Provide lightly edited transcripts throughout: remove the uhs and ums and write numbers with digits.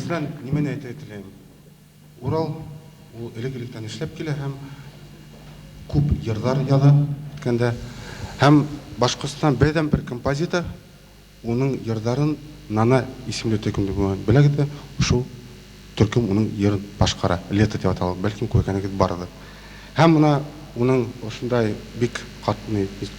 Мәсәлән, нимәне әйтергә теләйем? Урал ул элек-электән эшләп килә һәм күп йырҙар яҙа әйткәндә. Һәм Башҡортостан берҙән-бер композитор уның йырҙарын Нана исемле төркөмдө беләгеҙ ҙә, шул төркөм уның йырын башҡара. Лето тип атала, бәлкем күргәнегеҙ барҙыр. Һәм бына уның ошондай бик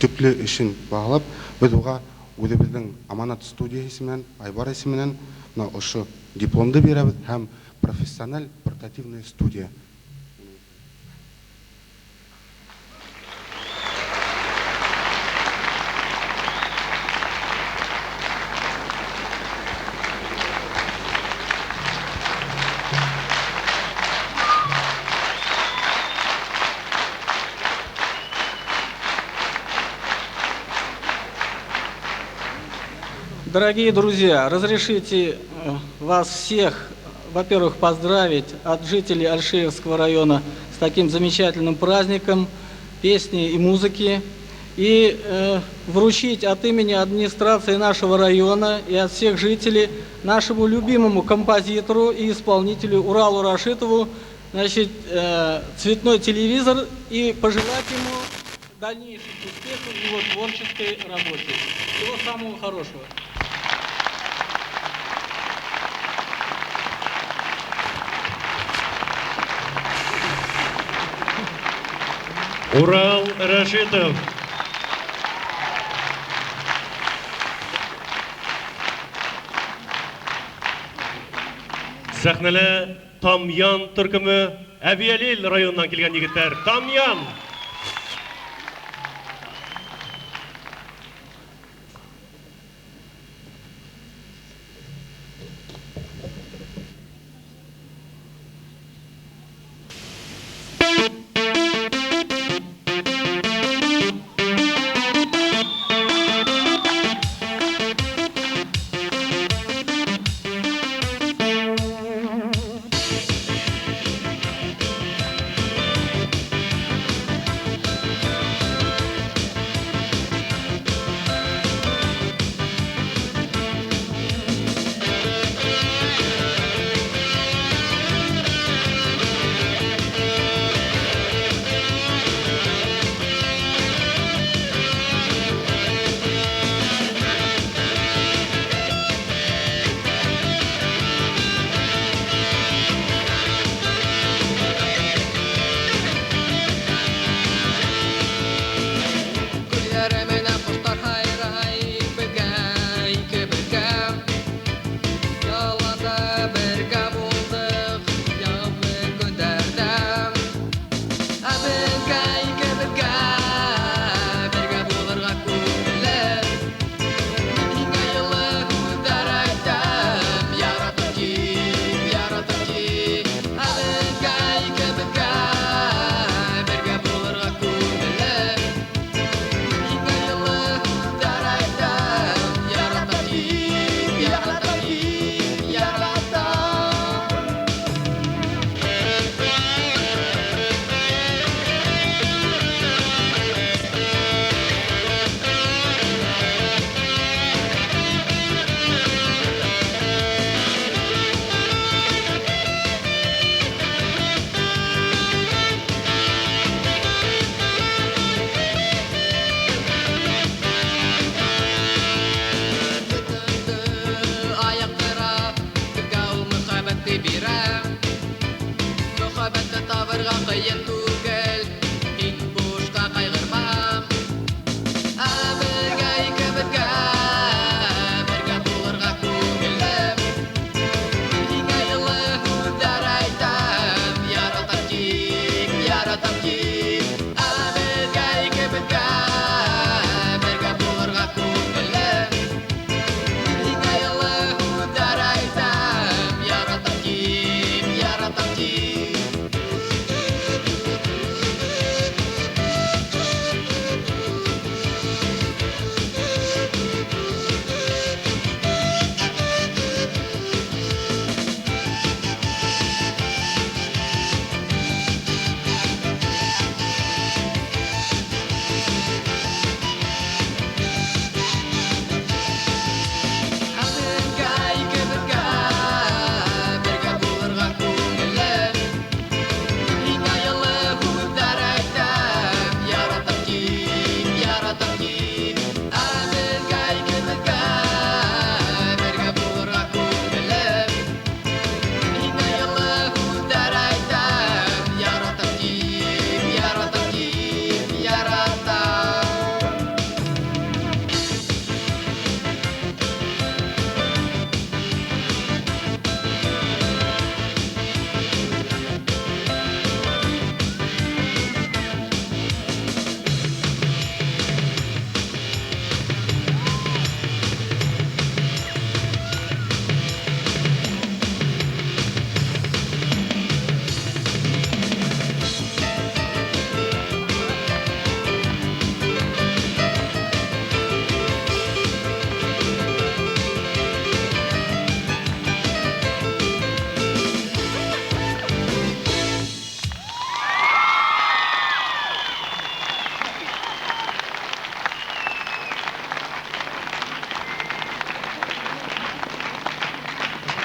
төплө эшен баһалап, беҙ уға үҙебеҙҙең Аманат студияһы исеменән, Айбар исеменән бына ошо дипломды бирәбеҙ һәм профессиональ портативная студия. Дорогие друзья, разрешите вас всех, во-первых, поздравить от жителей Альшеевского района с таким замечательным праздником песни и музыки и вручить от имени администрации нашего района и от всех жителей нашему любимому композитору и исполнителю Уралу Рашитову, значит, цветной телевизор и пожелать ему дальнейших успехов в его творческой работе. Всего самого хорошего. Урал Рашитов. Сәхнәлә Тамьян төркөмө Әбйәлил районынан килгән егеттәр. Тамьян!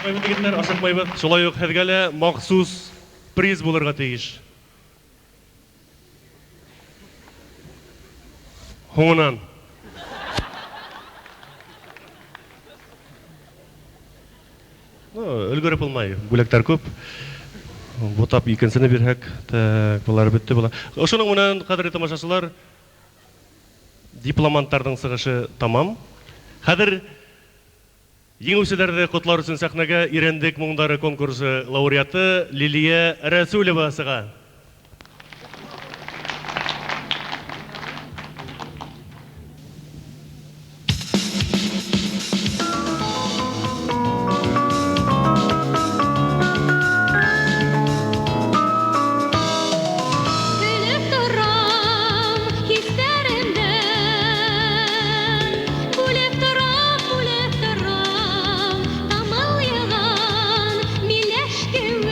Ашыҡмайбыҙ, егеттәр, ашыҡмайбыҙ. Шулай уҡ һеҙгә лә махсус приз булырға тейеш. Һуңынан. Ну, өлгөрөп булмай, бүләктәр күп. Бутап икенсене бирһәк, так, былар бөттө була. Ошоноң менән, ҡәҙерле тамашасылар, дипломанттарҙың сығышы тамам. Хәҙер еңеүселәрҙе ҡотлар өсөн сәхнәгә Ирәндек моңдары конкурсы лауреаты Лилия Рәсүлева сыға. Көлөп торам хистәремдән, бүлеп торам, бүлеп торам, тамылйыған миләш кеүек.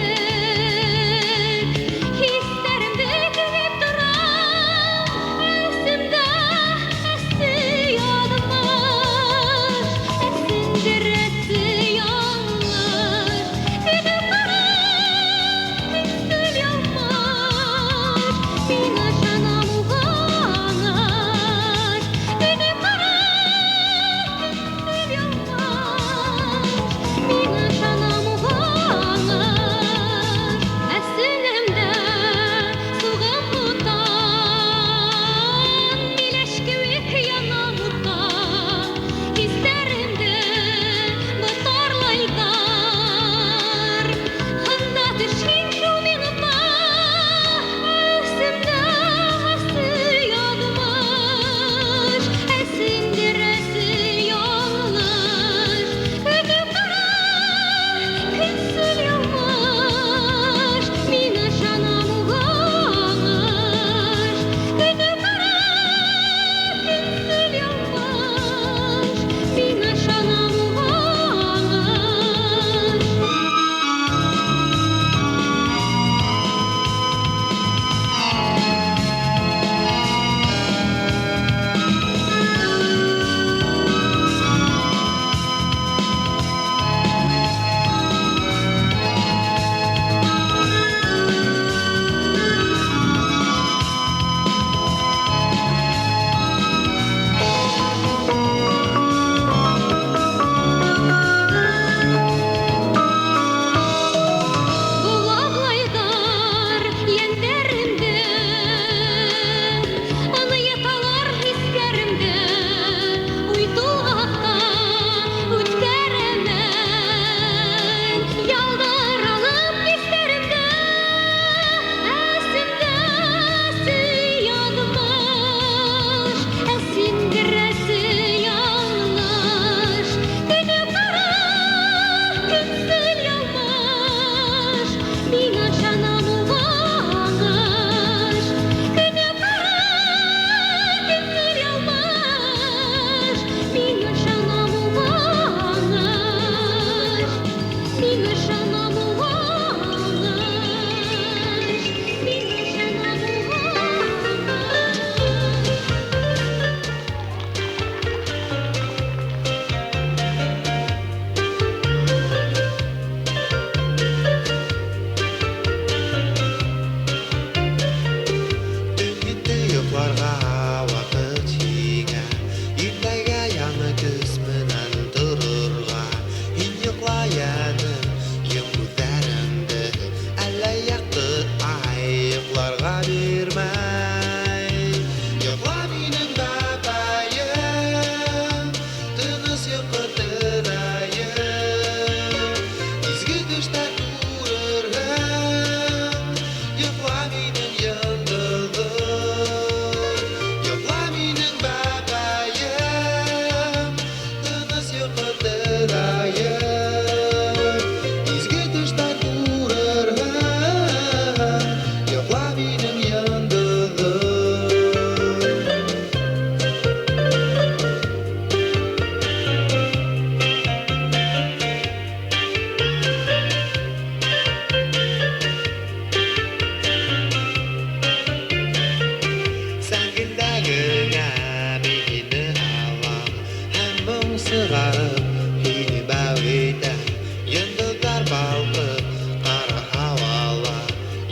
балҡып ҡара һауала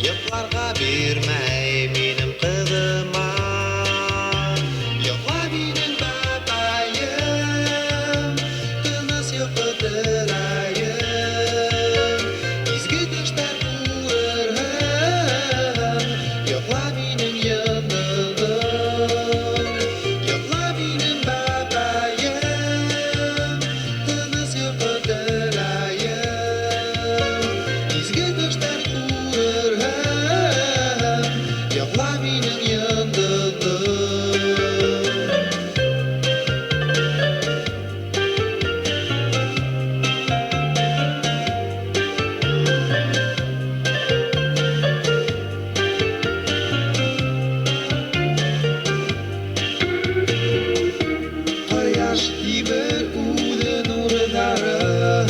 йоҡларға бирмәй минең ҡыҙыма. Йоҡла минең бабайым, тыныс йоҡо теләйем. Изге төштәр күрерһең, йоҡла минең йондоҙом. Йоҡла минең бабайым, тыныс йоҡо теләйем. Изге төштәр күрерһең, йоҡла минең йондоҙом. Ҡояш һибер үҙе нурҙарын,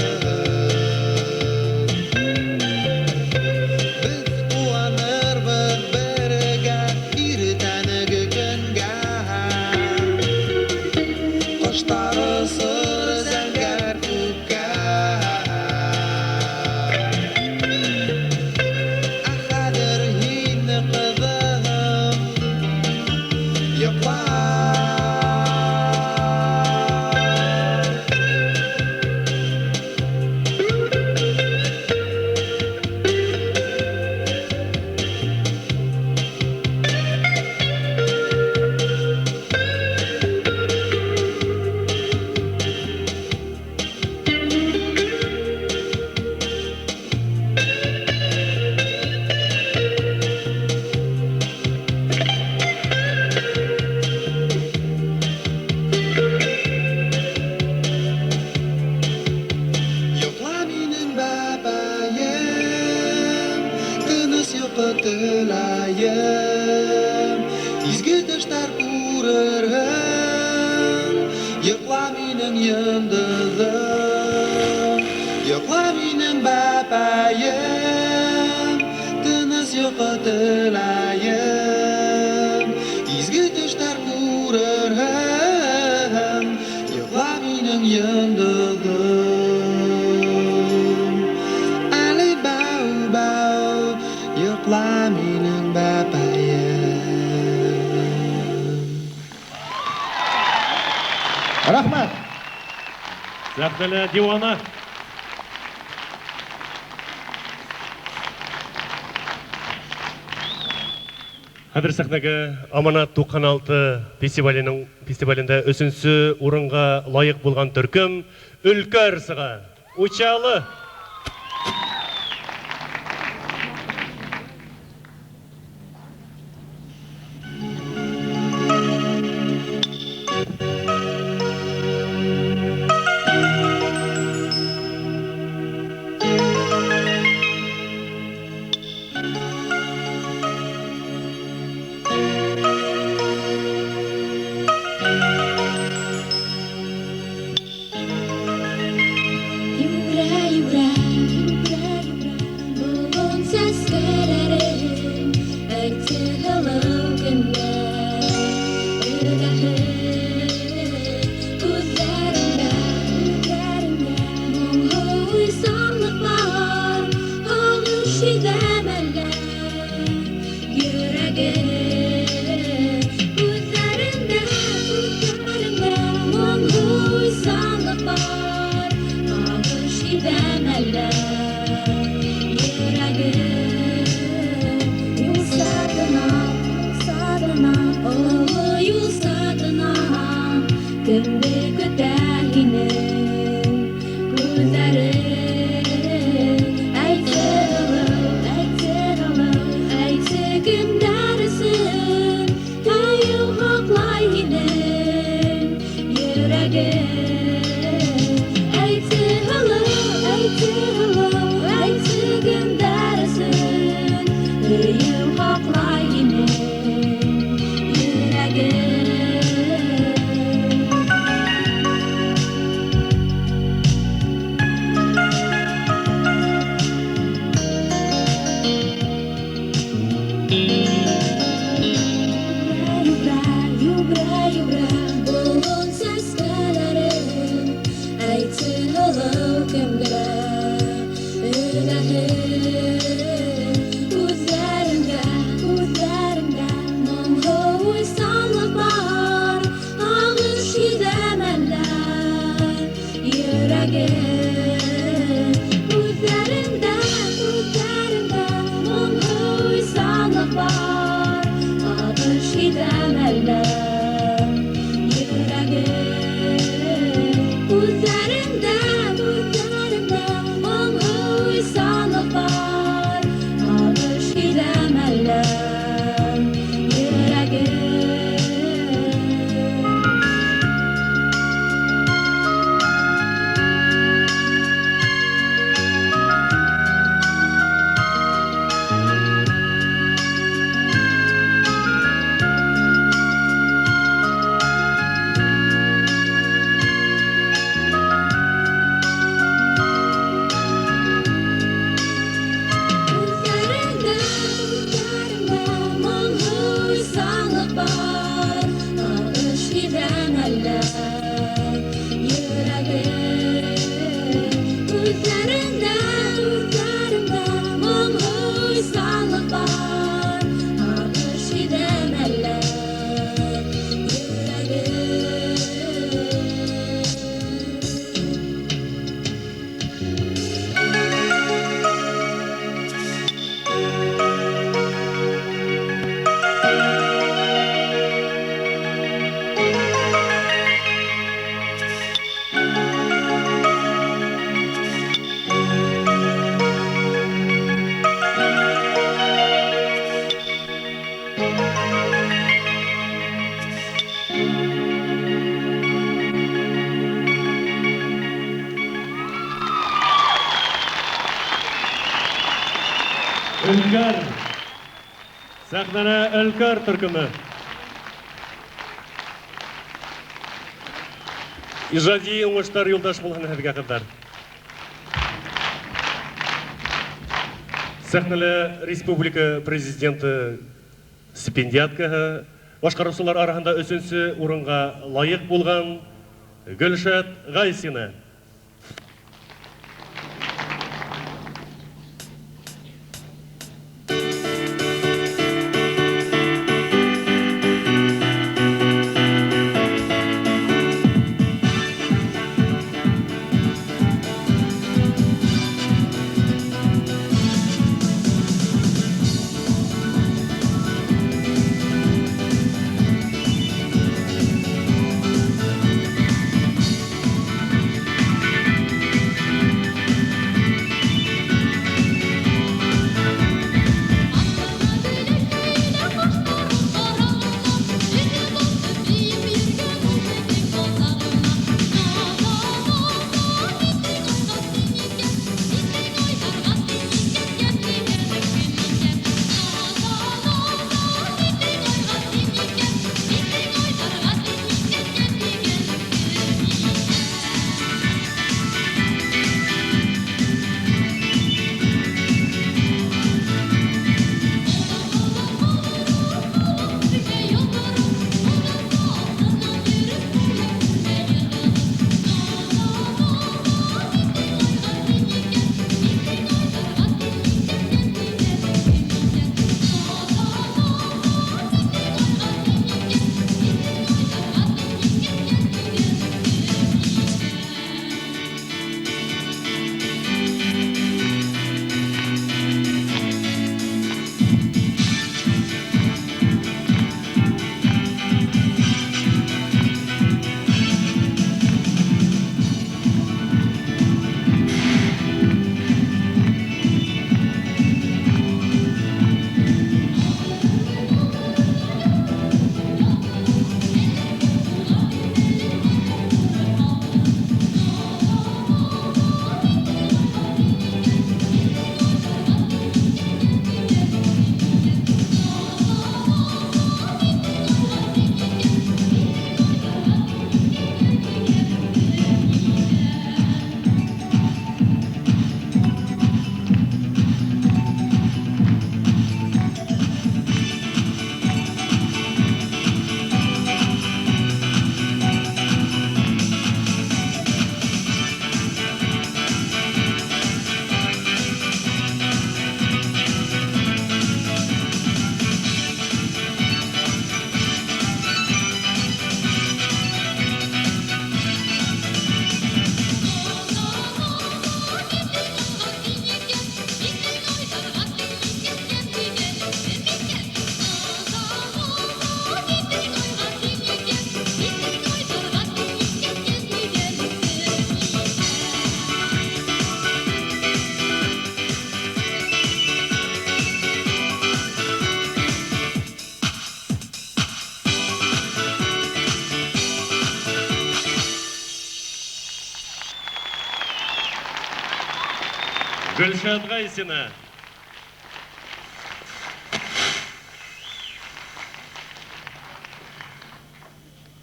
беҙ ҡыуанырбыҙ бергә иртәнге көнгә. Ҡоштар осор зәңгәр күккә. Ә хәҙер һин, ҡыҙым, йоҡла. Йоҡла минең бабайым, тыныс йоҡо теләйем. Изге төштәр күрерһең, йоҡла минең йондоҙом. Йоҡла минең бабайым, тыныс йоҡо теләйем. Изге төштәр күрерһең, йоҡла минең йондоҙом. Әле бау-бау, йоҡла минең бабайым. Рәхмәт. Сәхнәлә Диуана. Хәҙер сәхнәгә Аманат 96 фестивалендә өсөнсө урынға лайыҡ булған төркөм Өлкәр сыға. Учалы. Йүгерә, йүгерә, болон сәскәләрен, әйтте һылыу кемгә? Өргәһе күҙҙәрендә, моңһоу уйсанлыҡ бар, һағыш һиҙәм әллә йөрәге. Күҙҙәрендә, моңһоу уйсанлыҡ бар, һағыш һиҙәм әллә йөрәге. Юл сатына, сатына, оло юл сатына, кемде көтә һинең күҙҙәрең? Әйтсе, һылыу, Йөрәгем күҙҙәреңдә, күҙҙәреңдә моңло уйсанлыҡ бар, һағыш һиҙәм әллә. Йөрәгем күҙҙәреңдә, күҙҙәреңдә моңло уйсанлыҡ бар, һағыш һиҙәм әллә. Йөрәгем күҙҙәреңдә, күҙҙәреңдә моңло уйсанлыҡ бар, һағыш һиҙәм әллә. Йөрәгем. Күҙҙәреңдә, күҙҙәреңдә моңло уйсанлыҡ бар, һағыш һиҙәм әллә. Йөрәгем күҙҙәреңдә, күҙҙәреңдә моңло уйсанлыҡ бар, һағыш һиҙәм әллә. Йөрәгем. Өлкәр. Сәхнәне Өлкәр төркеме. Ижади уңыштар юлдаш булһын һеҙгә, ҡыҙҙар. Сәхнәлә республика президенты стипендиаткаһы, башҡарыусылар араһында өсөнсө урынға лайыҡ булған Гөлшат Гайсина. Күҙҙәреңдә, Гөлшат Гайсина.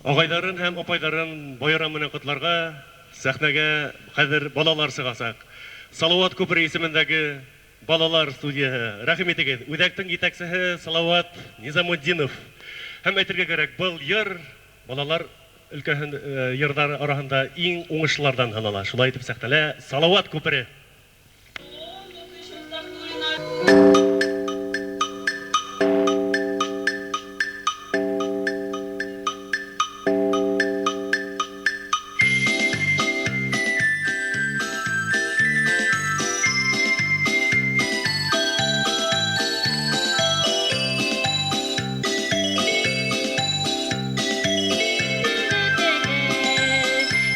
Ағайҙарын һәм апайҙарын байрам менән ҡотларға сәхнәгә хәҙер балалар сығасаҡ. Салауат күпере исемендәге балалар студияһы. Рәхим итегеҙ. Үҙәктең етәксеһе Салауат Низамутдинов. Һәм әйтергә кәрәк, был йыр балалар өлкәһен йырҙар араһында иң уңышлыларҙан һанала. Шулай итеп сәхнәлә Салауат күпере.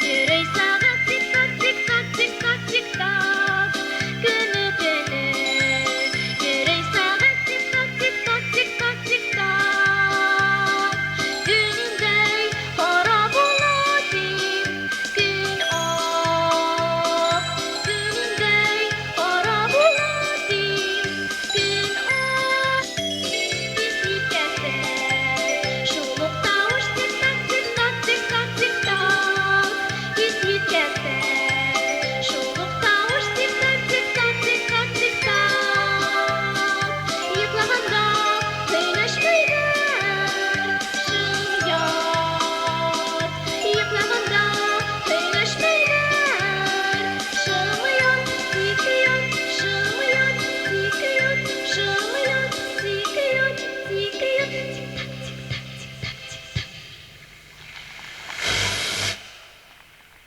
Йөрөй сәғәт тик-так, тик-так, тик-так, тик-так. Көнө-төнө йөрөй сәғәт тик-так, тик-так, тик-так, тик-так. Көнөндәй ҡара була тип, көн аҡ. Көнөндәй ҡара була тип, көн аҡ. Ис еткәндә шул уҡ тауыш тик-так, тик-так, тик-так, тик-так. Ис еткәндә шул уҡ тауыш тик-так, тик-так, тик-так, тик-так. Йоҡлағанда һөйләшмәйҙәр шым ят. Йоҡлағанда һөйләшмәйҙәр шым ят, тик ят, шым ят, тик ят, шым ят, тик ят, тик ят. Тик-так, тик-так, тик-так, тик-так.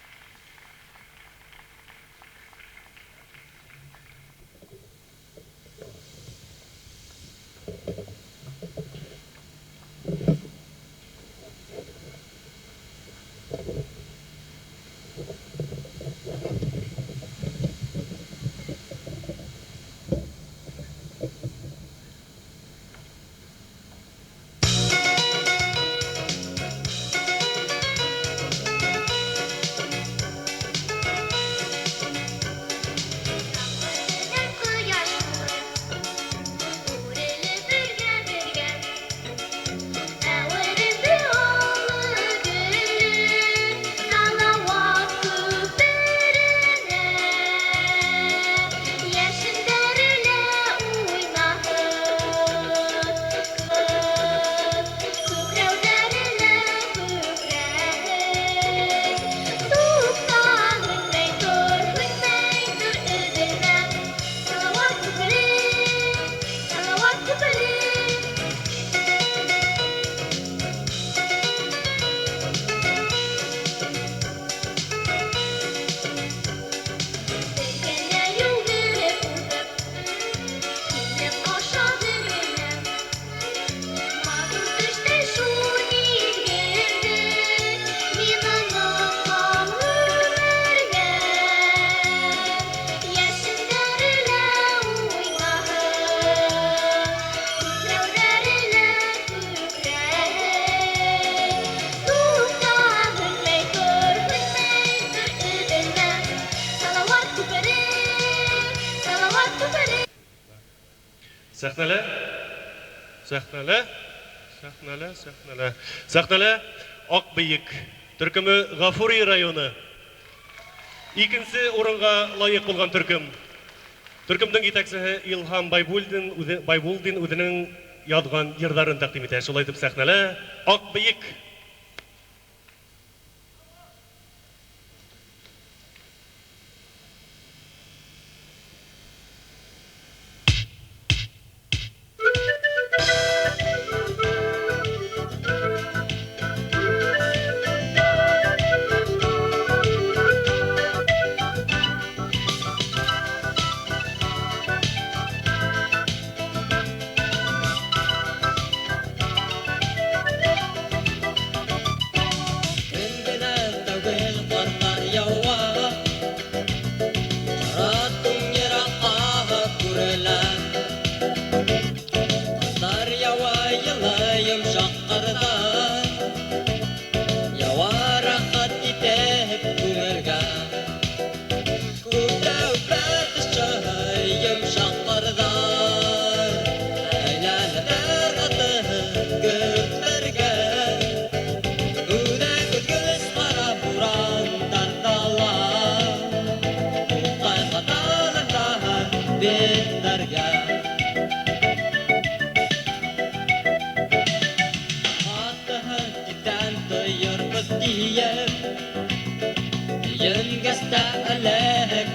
Менән ҡояш нуры үрелеп бергә-бергә әүерелде оло гөлө Салауат күперенә. Йәшендәре лә уйнаһын, күкрәүҙәре лә күкрәһен. Туҡта, һүнмәй тор, һүнмәй тор, өҙөлмә. Салауат күпере, Салауат күпере. Бер генә йүгереп уҙып, килеп аша бер генә. Матур төштәй шул миҙгелде мин онотмам ғүмергә. Йәшендәре лә уйнаһын, күкрәүҙәре лә күкрәһен. Туҡта, һүнмәй тор, һүнмәй тор, өҙөлмә. Салауат күпере, Салауат күпере. Сәхнәлә, сәхнәлә, сәхнәлә, сәхнәлә. Сәхнәлә Аҡ Бейек төркөмө Ғафури районы. Икенсе урынға лайыҡ булған төркөм. Төркөмдөң етәксеһе Илһам Байбулдин Байбулдин үҙенең яҙған йырҙарын тәҡдим итә. Шулай итеп сәхнәлә Аҡ Бейек. битләргә. Атыһы тиҙҙән тойорбоҙ тиеп, Еңгәс тә әле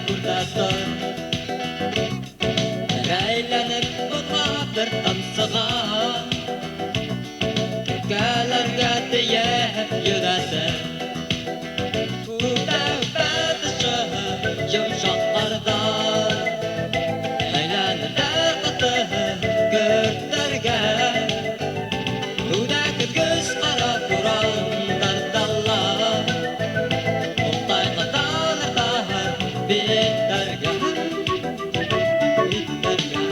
күрҙә тор. Әйләнеп боҙға бер тамсыға, Күкәләргә тейеп йөҙәсе. Күктә үпә тышы йомшаҡ ҡарҙар, Әйләнер ҡаты көрттәргә. Күҙә көҙгөс ҡара бурандарҙа ла, Уҡтай ҡаталырҙар биттәргә, биттәргә.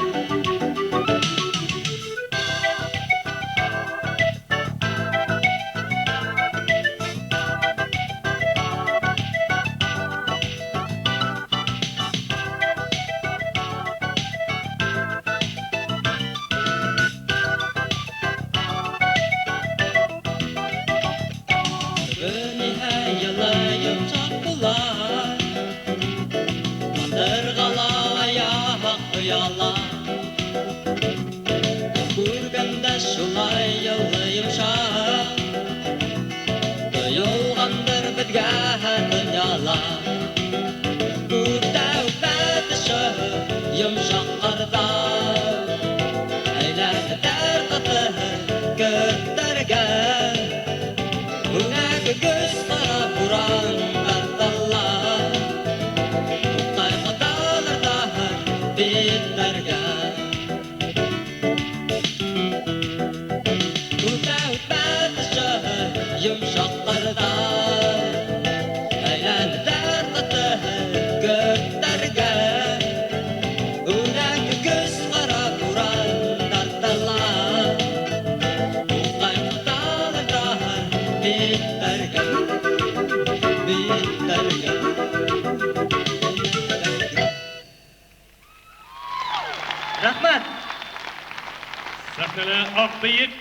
Бөгөн иһә йылы йомшаҡ була, Мандырғала аяҡ ояла. Күргәндә шулай йылы йомшаҡ, Тойолғандыр беҙгә донъяла. Күктә үпә тышы йомшаҡ ҡарҙар, Әйләнер ҡаты көрттәргә. Көс ҡара бурандарҙа ла, Уҡтай ҡаталырҙар биттәргә. Күктә үпә тышы йомшаҡ ҡарҙар, Әйләнер ҡаты көрттәргә. Көс ҡара бурандарҙа ла, Уҡтай ҡаталырҙар биттәргә, биттәргә. Рәхмәт. Сәхнәлә Аҡбейек